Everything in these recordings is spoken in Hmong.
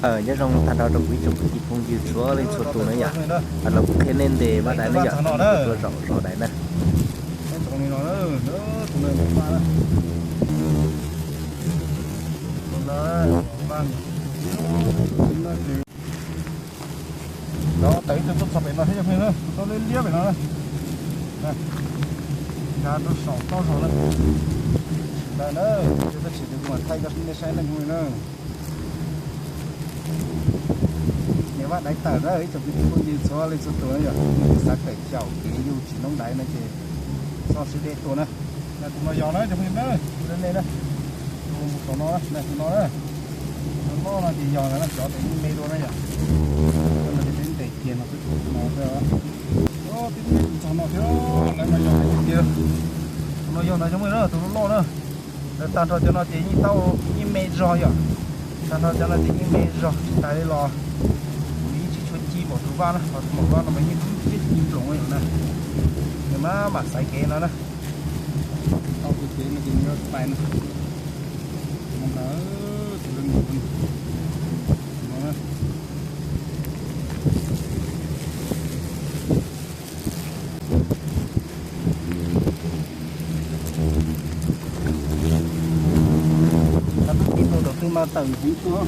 Nyob zoo tag nrho rau kuv ib tsoom kwv tij phooj ywg txhua leej txhua tus na yom. Los kuv qhia nej ntes vaj dais na yom, tuaj zaum zov dais na. Tawm ib tug tuaj txog pem no thiab cov phooj ywg na, tus tuaj liab liab pem no na. Nkag rau saum toj zog na. Ntawd na, tab sis kuv mam thaij rau nej saib na cov phooj ywg na. Niam vaj dais tawm na, ib tsoom kwv tij phooj ywg txhua leej txhua tus na yom, xav kawm xyaum kev yug tsis noob dais no ces txhob siab deb tuaj na. Tus no yog na cov phooj ywg na, kuv rau nej na, tus mus saum no, tus no na, tus no no ces yog ntawd na, cov tes yeej me dua na yom. Tus no ces peb ntes kiag no xwb, tus no xwb. Twb txog no thiab, lawv mas yog tiag. Tus no yog ntawd cov phooj ywg na, tus loj loj na. Lawv tag nrho cov no ces yeej tau, yeej me zog yom. Tag nrho cov no ces yeej me zog tsis tas li los ib tsis tshua ci npaum tus vaj na, ho tus maum vaj no mas yeej khwb thiab ci nploos yom na. Nws mas mam xaiv kev no na. Tau tus kev no ces nws yuav pais na. Tus no na, tus loj no. Ib tug tom twg mas tawm huv tuaj.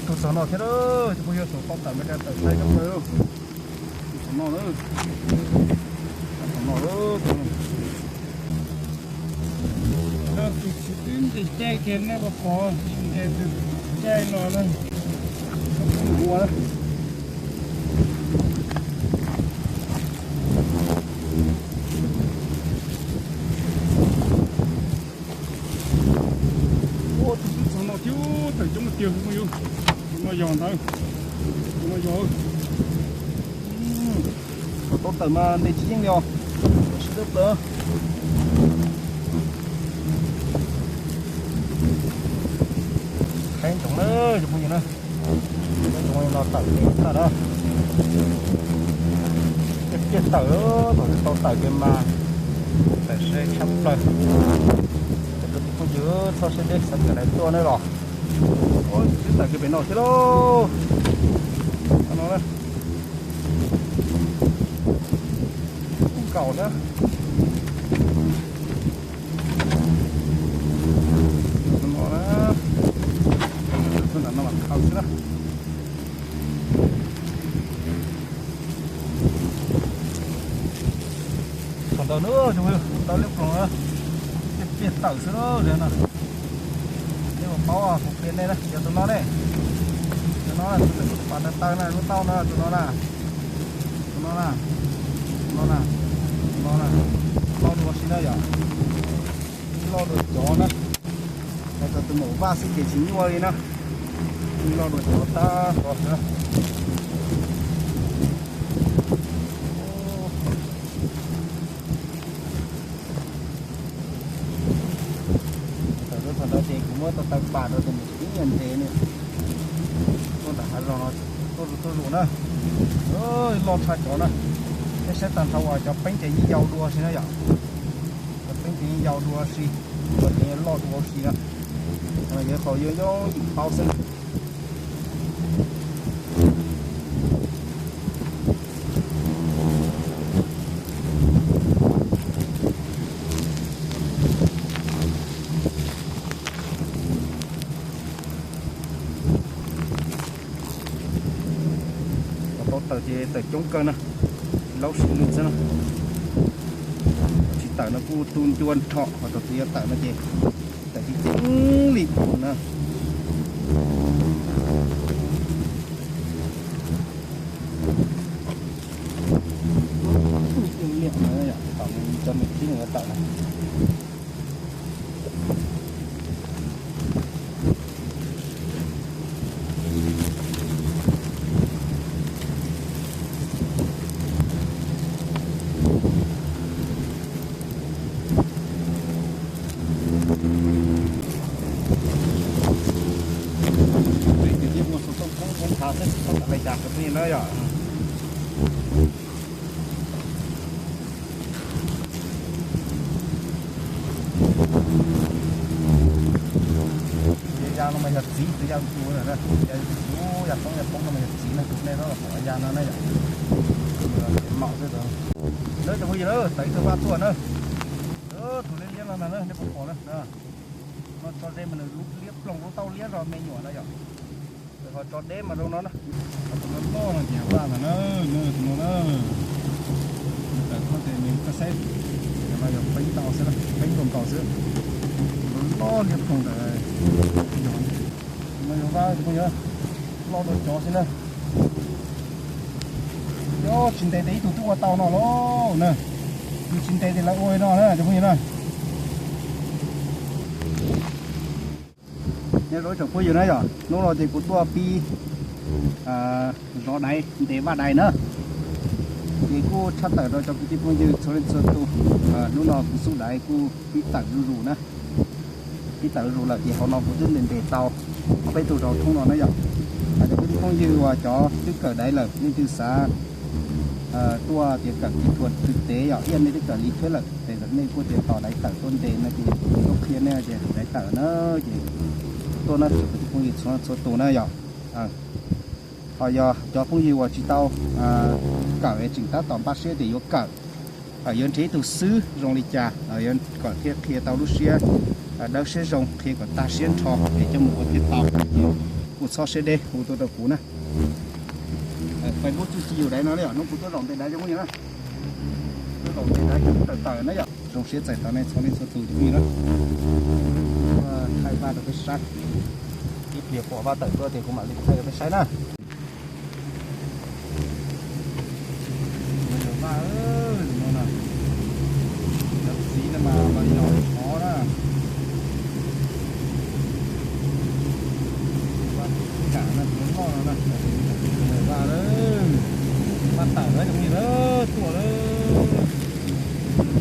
Tus saum no thiab, tus phooj ywg saum tau tawm me da tawm thaij rau phooj ywg. Tus saum no, saum no. Tus tsis twb ntes caij kiag nej puas pom, tsis ntes tus caij no na. Ua na. Ua tus txog no thiab, tawm coob tiag phooj ywg. Tus no yog ntawd, tus no yog. Tau tawm mas ntes tsis yeej li os. Sib dawb plaws. Qheb ntsoov na cov phooj ywg na. Ntsoov no tawm li tag na. Tiag tiag tawm, thaum twg tau tawm ces mas tawm se tshaj plaws. Cov kwv tij phooj ywg txhob siab deb xav kawm dais tuaj ne los. Twb tawm kiag pem no thiab lauj. No na. Kuj nkaum thiab. No na. Tuaj ntawm no mam khaws xwb na. Thaum ntawd na, tau liab ploog na, tiag tiag tawm xwb na. Nej puas paub, kuv qhia nej na, yog tus no ne, tus no, tus pas taw taw na, lub taub na, tus no na, tus no na, tus no na, tus no na, loj dua si na yom. Loj dua cov na. Hais txog tus maum vaj xwb ces tsis nyuaj li na. Loj dua cov tab tos na. Tawm rau thaum ntawd ces kuv muab tau taw pam rau tus mus ib nyuag ntev ne. Tuaj nram hav zoov no, tuaj zus tuaj zus na. Loj tshaj cov na. Peb saib tag nrho uas cov peeb ces yeej yau dua si na yom. Cov peeb ces yeej yau dua si, cov ces loj dua si na. Yog qhov yooj yooj yim paub xwb. Tau tawm ces tawm coob kawg na, laub sim lwj xwb na. Tsis tawm no kuj tu ncua nrho, ho thaum twg yuav tawm no ces tawm coob li na. Liam no, tom no cov me khib no yuav tawm na. Tus tib ua xov tooj khoob khoob khav xwb tsis tau tawm li cas kwv tij na yom. Yog txiv tus ya tus, ya tus, ya poob ya poob no mas yog txiv na, tus nej los pom ya no na yom. Maum xwb. Lawv cov phooj ywg na, tawm ib tug vaj tuaj na. Tus liab liab no ntag na, nej puas pom na. No tso ze mas nws lub liab ploog, lub taub liab zog me nyuam na yom. Ho tso deb mas zoo no na. Tus no loj no ces vaj ntag na, tus no na. Tawm tuaj ces nws koj saib, no yog peeb ntau xwb, peeb nkaus nkaus xwb. Tus no loj liab ploog ntawd. Tus no yog vaj, tus no yog loj dua cov xwb na. Yog tsis ntes ces ib tug twb ua tau no lauj na. Yus tsis ntes ces lawv ua no na cov phooj ywg na. Nyob zoo ib tsoom phooj ywg na yom, hnub no ces kuv tuaj pib zov daiv, ntes vaj daiv na. Ces kuj tshaj tawm rau cov kwv tij phooj ywg txhua leej txhua tus, hnub no kuv xub daiv kuj pib tawm zuj zus na. Pib tawm zuj zus lawm ces hauv no kuv twb ntes ntes tau ob peb tug zaum thoob no na yom. Hais tias kwv tij phooj ywg uas cov twb kawm daiv lawm, leej twg xav tuaj tias kawm kỹ thuật thực tế yom, ib yam nej twb kawm lý thuyết lawm ces nej kuj tias tos daiv tawm tuaj ntes no ces kuv qhia nej tias daiv tawm na, ces tuaj na tsoom kwv tij phooj ywg txhua txhua tus na yom. Ho yog cov phooj ywg uas tsis tau kawm es tseem tab tom npaj siab tias yuav kawm, yuav nrhiav ib tug xwb zoo li cas, yuav kom thiaj qhia tau lub siab dawb siab zoo, qhia kom tag siab nrho es coj mus ua thiaj tau, ces kuj txhob siab deb hu tuaj rau kuv na. Facebook txuj ci yus daiv no yom, hnub kuv tuaj zaum ntes daiv cov phooj ywg na. Tuaj zaum ntes daiv tawm tawm na yom, zoo siab txais tos nej txhua leej txhua tus cov phooj ywg na. Thaij vaj rau peb saib, ib pliag pom vaj tawm tuaj ces kuv mam li thaij rau peb saib na. No yog vaj no na, cov txiv no mas los yog qhov na. Vaj kam no tus loj no na, vaj, vaj tawm na cov phooj ywg na, tuaj lawm,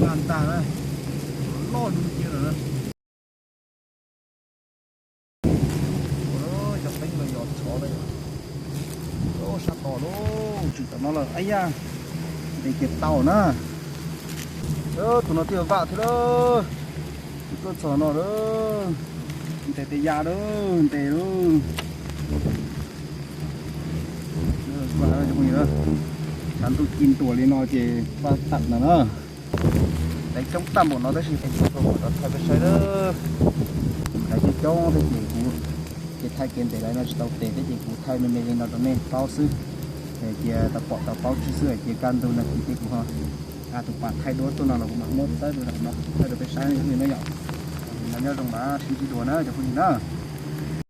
vaj ntag na, loj dub cia lawm na. Cov teeb no yog tshov lawm, sab tod lauj, tshwm tom no lawm, ab yaj, ntes kiag tau na. Tus no twb yog vaj thiab lawm, tuaj txog no lawm, ntes tes ya lawm, ntes lawm. Vaj, tshav ntuj ci ntuas li no ces vaj tawm no na. Daiv coob tag npaum no tab sis kuv thaij peb saib, daiv coob coob thiab ces kuv, ces thaij kev ntes daiv no tsis tau tes thiab ces kuv thaij me me li no rau nej paub xwb. Cia tau pom tau paub tswj xwb, cia kaj ntug no ces kuv ho, tus pas thaij duab tuaj no los kuv mam muab tawb rau no thaij rau peb saib no yom. Mas nyob zoo mas sib ntsib dua na cov phooj ywg na.